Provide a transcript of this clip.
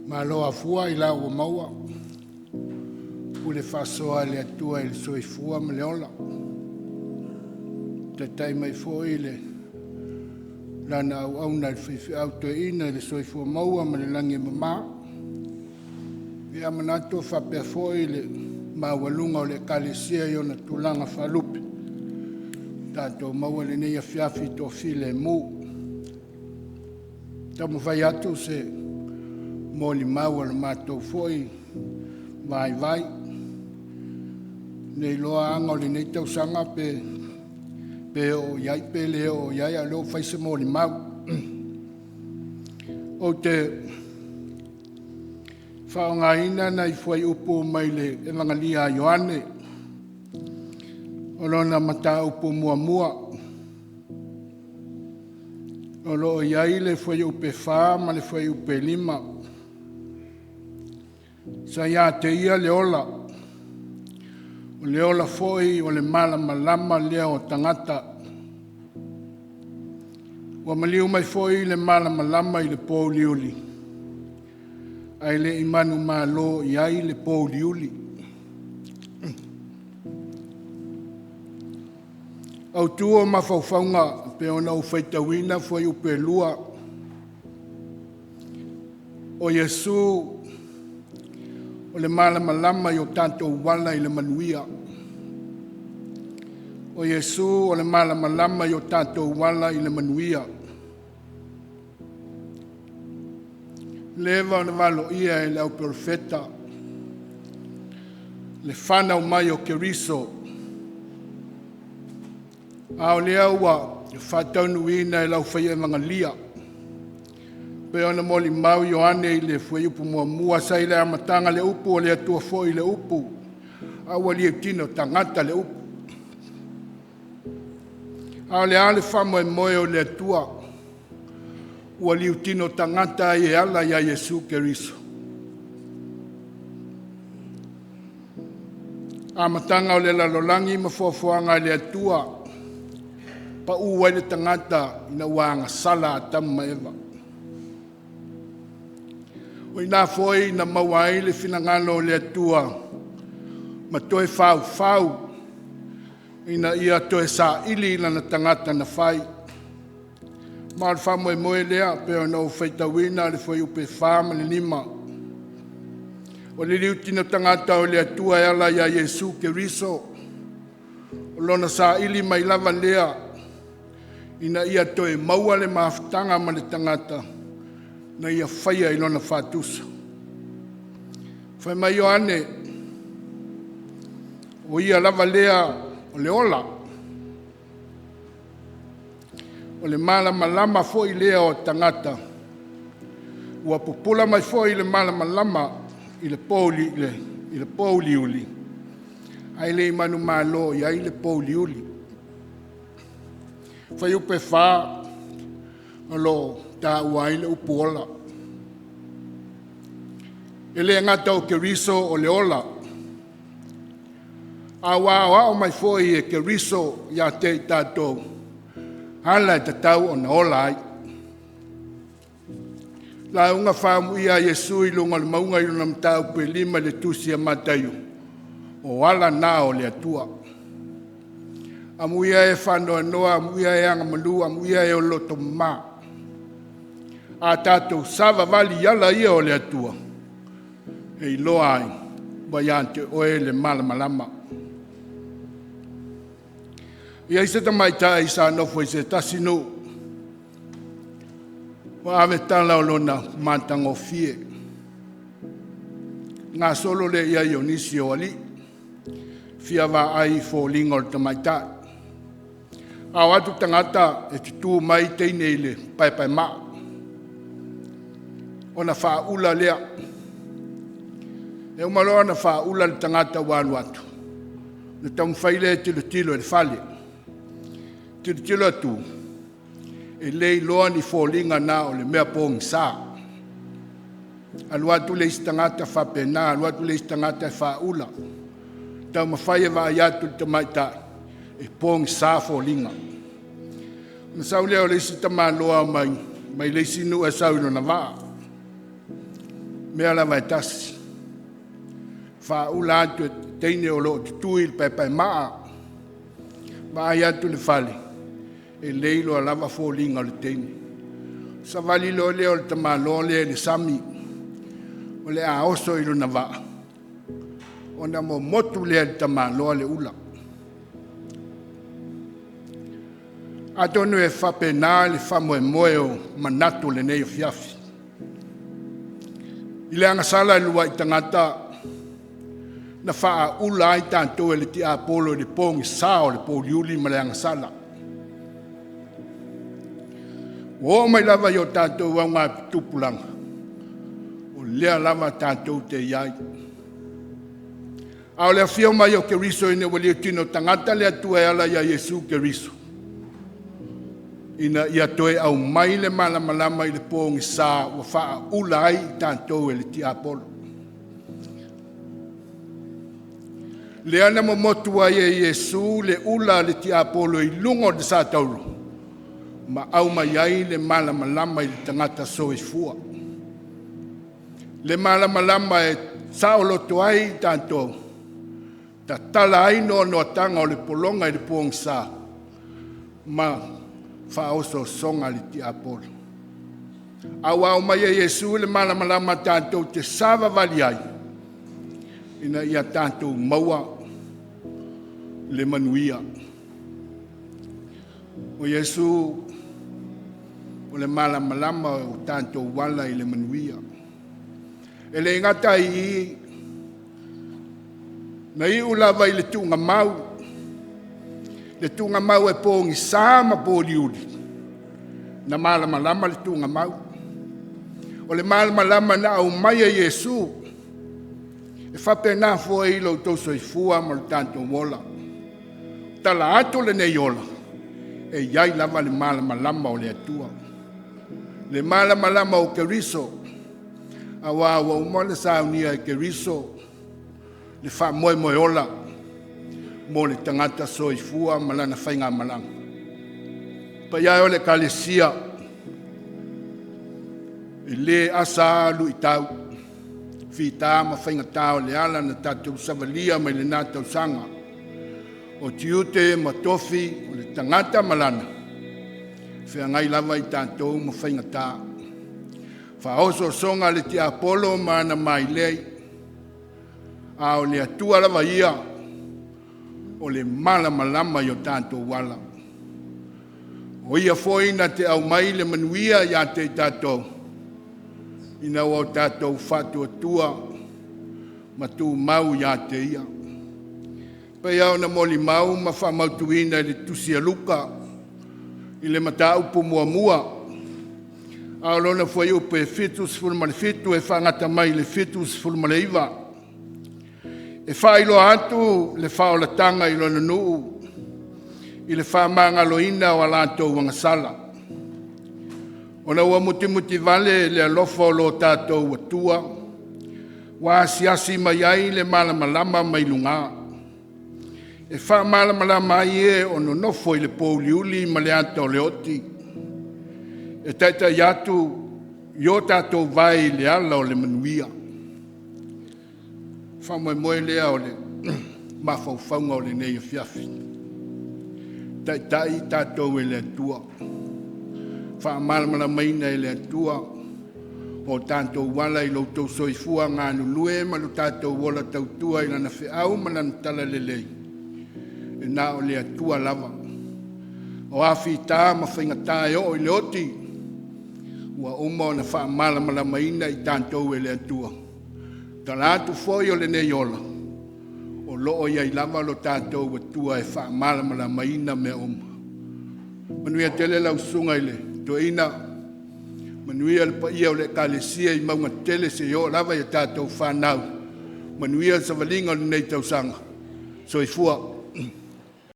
Malo afua ailao ua maua, pule faasoa a le Atua i le soifua ma le ola, taitai mai foi le Lana auauna i le faifeau toeaina i le soifua maua ma le lagi e mama. Ia manatu e faapea foi le maualuga o le Ekalesia i ona tulaga faalupe, tatou maua lenei afiafi i le toafilemu. Taumafai atu se molimau a le matou foi vaivai, ne i iloa aga o lenei tausaga pe oo i ai pe le oo i ai, a o lea ua fai se molimau. Ou te faaaogaina nai fuaiupu mai le Evagelia a Ioane, o lona mataupu muamua, o lo o i ai le fuaiupu 4 ma le fuaiupu 5. Sa ia te Ia le ola, o le ola foi o le malamalama lea o tagata. Ua maliu mai foi le malamalama i le pouliuli, ae le i manumalo i ai le pouliuli. Autu o mafaufauga e pei ona ou faitauina fuaiupu e 2, o Iesu o le malamalama i o tatou ala i le manuia. O Iesu o le malamalama i o tatou ala i le manuia. Leva ona valoia e le au Polofeta le fanau mai o Keriso, a o lea ua faataunuuina e le aufai Evagelia pei ona molimau Ioane i le fuaiupu 1, “Sa i le amataga le Upu, o le Atua foi le Upu, a ua liu tino tagata le Upu.” A o le a le faamoemoe o le Atua ua liutino tagata ai e ala ia Iesu Keriso? Amataga o le lalolagi ma foafoaga a le Atua, pau ai le tagata ina ua agasala Atamu ma Eva. O i ina foi na maua ai le finagalo o le Atua ma toe faufau ina ia toe saili lana tagata na fai. Ma o le faamoemoe lea e pei ona ou faitauina le fuaiupu 4 ma le 5. O le liutino tagata o le Atua e ala ia Iesu Keriso, o lona saili mai lava lea ina ia toe maua le mafutaga ma le tagata na ia faia i lona faatusa. Fai mai Ioane, o Ia lava lea o le ola, o le malamalama foi lea o tagata. Ua pupula mai foi le malamalama i le pouliuli, ae le i manumalo i ai le pouliuli. Fuaiupu 4 o lo o taua ai le upu ola. E le gata o Keriso o le ola, a ua aoao mai foi e Keriso ia te i tatou ala e tatau ona ola ai. Lauga faaamuia a Iesu i luga o le mauga i lona mataupu e 5 i le tusi a Mataio, o ala na o le Atua. Amuia e faanoanoa, amuia e agamalu, amuia e loto mama. A tatou savavali i ala ia o le Atua, e iloa ai ua ia te oe le malamalama. E i ai se tamaitai sa nofo i se tasi nuu ua ave tala o lona matagofie, gasolo lea i ai o nisi o alii, fia vaai i foliga o le tamaitai. A o atu tagata e tutu mai teine i le paepaemaa ona faaula lea. E uma loa ona faaula le tagata ua alu atu, ona taumafai lea e tilotilo i le fale. Tilotilo atu, e le iloa ni foliga na o le mea pogisa. Alu atu le isi tagata faapena, alu atu le isi tagata e faaula, taumafai e vaai atu i le tamaitai, e pogisa foliga. Ona sau lea o le isi tamaloa mai le isi nuu e sau i lona vaa. Mea lava e tasi, faaula atu e teine o lo o tutui i le paepaemaa, vaai atu i le fale, e le iloa lava foliga o le teine. Savali loa lea o le tamaloa lea i le sami o le a oso i lona vaa, ona momotu lea e le tamaloa le ula. Atonu e faapena le faamoemoe o manatu o lenei afiafi. I le agasala i le uluai tagata na faaula ai tatou e le tiapolo i le pogisa o le pouliuli ma le agasala. Ua oo mai lava i o tatou augatupulaga, o lea lava tatou te i ai. A o le afio mai o Keriso ina ua liutino tagata le Atua e ala ia Iesu Keriso, ina ia toe aumai le malamalama i le pogisa ua faaula ai i tatou e le tiapolo. Lea na momotu ai e Iesu le ula a le tiapolo i luga o le satauro ma aumai ai le malamalama i le tagata soifua. Le malamalama e saoloto ai i tatou, tatala ai noanoataga o le pologa i le pogisa ma faaosoosoga a le tiapolo. A ua aumai e Iesu le malamalama tatou te savavali ai ina ia tatou maua le manuia. O Iesu o le malamalama o tatou ala i le manuia. E le gata i i, na iu lava i le tuugamau, le tuugamau e pogisa ma moliuli, na malamalama le tuugamau. O le malamalama na aumai e Iesu, e faapena foi lo outou soifua ma lo tatou ola. Tala atu lenei ola, e i ai lava le malamalama o le Atua, le malamalama o Keriso, aua ua uma ona saunia e Keriso le faamoemoe ola mo le tagata soifua ma lana faigamalaga. Le paia e o le Ekalesia, e le asa lava luitau, fita ma faigata o le ala na tatou savalia mai lena tausaga. O tiute ma tofi o le tagata ma lana, e feagai lava i tatou ma faigata. Faaosoosoga a le tiapolo ma ana mailei, a o le Atua lava Ia o le malamalama i o tatou ala. O Ia foi na te aumai le manuia ia te i tatou ina ua tatou faatuatua ma tumau ia te Ia. E pei lava ona molimau ma faamautuina i le Tusi a Luka i le mataupu muamua, a o lona fuaiupu e 77 e faagata mai i le 79, e faailoa atu le faaolataga i lona nuu i le faamagaloina o a latou agasala, ona ua mutimutivale le alofa o lo tatou Atua ua asiasi mai ai le malamalama mai luga, e faamalamalama ai e o nonofo i le pouliuli ma le ata o le oti, e taitai atu i o tatou vae i le ala o le manuia. Faamoemoe lea o le mafaufauga o lenei afiafi, taitai i tatou e le Atua, faamalamalamaina e le Atua o tatou ala i lo outou soifua galulue ma lo tatou ola tautua i Lana feau ma Lana talalelei, e na o le Atua lava. O a fita ma faigata e oo i le oti, ua uma ona faamalamalamaina i tatou e le Atua. Tala atu foi o lenei ola, o lo o i ai lava lo tatou Atua e faamalamalamaina mea uma. Manuia tele lau susuga i le Toeaina, manuia le paia o le Ekalesia i mauga tetele seia oo lava i a tatou fanau. Manuia le savaliga o lenei tausaga. Soifua.